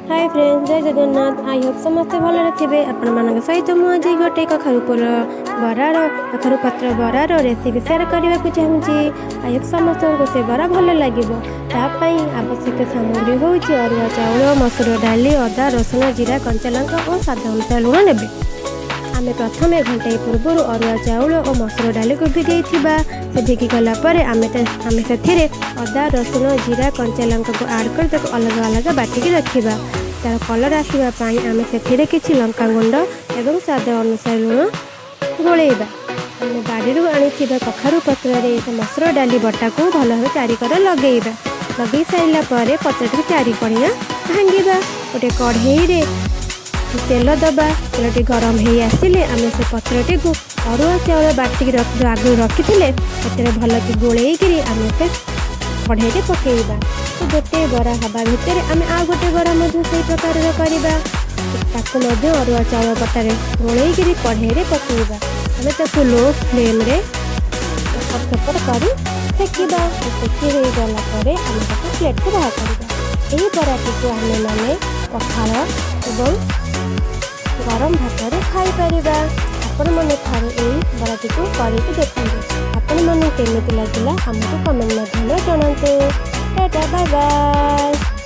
ହାଏ friends, ଜୟ Jagannath. I Hope ସମସ୍ତେ ଭଲରେ ଥିବେ। ଆପଣମାନଙ୍କ ସହିତ ମୁଁ ଆଜି ଗୋଟେ କଖାରୁ ପତ୍ର ବରାର ରେସିପି ସେୟାର କରିବାକୁ ଚାହୁଁଛି। I Hope ସମସ୍ତଙ୍କୁ ସେ ବରା ଭଲ ଲାଗିବ। ତା ପାଇଁ ଆବଶ୍ୟକ ସାମଗ୍ରୀ ହେଉଛି ଅରୁଆ ଚାଉଳ, ମସୁର ଡାଲି, ଅଦା, ରସୁଣ, ଜିରା, କଞ୍ଚାଲଙ୍କା ଓ ସ୍ୱାଦ ଅନୁସାରେ ଲୁଣ ନେବେ। ଆମେ ପ୍ରଥମେ ଘଣ୍ଟାଏ ପୂର୍ବରୁ ଅରୁଆ ଚାଉଳ ଓ ମସୁର ଡାଲିକୁ ଭିଜେଇଥିବା। ସେ ଭିଗି ଗଲା ପରେ ଆମେ ସେଥିରେ ଅଦା, ରସୁଣ, ଜିରା, କଞ୍ଚା ଲଙ୍କାକୁ ଆଡ଼୍ କରି ତାକୁ ଅଲଗା ଅଲଗା ବାଟିକି ରଖିବା। ତା'ର କଲର୍ ଆସିବା ପାଇଁ ଆମେ ସେଥିରେ କିଛି ଲଙ୍କା ଗୁଣ୍ଡ ଏବଂ ସ୍ୱାଦ ଅନୁସାରେ ଲୁଣ ଗୋଳେଇବା। ଆମେ ବାଡ଼ିରୁ ଆଣିଥିବା କଖାରୁ ପତ୍ରରେ ସେ ମସୁର ଡାଲି ବଟାକୁ ଭଲ ଭାବେ ଚାରିକର ଲଗେଇବା। ଲଗେଇ ସାରିଲା ପରେ ପତ୍ରଟିକୁ ଚାରିକଣିଆ ଭାଙ୍ଗିବା। ଗୋଟେ କଢ଼େଇରେ ତେଲ ଦେବା। ତେଲଟି ଗରମ ହେଇ ଆସିଲେ ଆମେ ସେ ପତ୍ରଟିକୁ ଅରୁଆ ଚାଉଳ ବାଟିକି ଆଗରୁ ରଖିଥିଲେ, ସେଥିରେ ଭଲକି ଗୋଳେଇକିରି ଆମେ ସେ କଢ଼େଇରେ ପକାଇବା। ତ ଗୋଟେ ବରା ହେବା ଭିତରେ ଆମେ ଆଉ ଗୋଟେ ବରା ମଧ୍ୟ ସେଇ ପ୍ରକାରର କରିବା। ତାକୁ ମଧ୍ୟ ଅରୁଆ ଚାଉଳ ବଟାରେ ଗୋଳେଇକିରି କଢ଼େଇରେ ପକାଇବା। ଆମେ ତାକୁ ଲୋ ଫ୍ଲେମ୍ରେ ଏପଟ ସେପଟ କରି ସେକିବା। ସେକି ହେଇଗଲା ପରେ ଆମେ ତାକୁ ପ୍ଲେଟ୍କୁ ବାହାର କରିବା। ଏହି ବରାଟିକୁ ଆମେମାନେ ପଖାଳ ଏବଂ ଗରମ ଭାତରେ ଖାଇପାରିବା। ଆପଣମାନେ ଥରେ ଏଇ ବରାଟିକୁ କରିକି ଦେଖନ୍ତୁ। ଆପଣମାନଙ୍କୁ କେମିତି ଲାଗିଲା, ଆମକୁ କମେଣ୍ଟ ମାଧ୍ୟମରେ ଜଣାନ୍ତୁ। Tata, bye bye.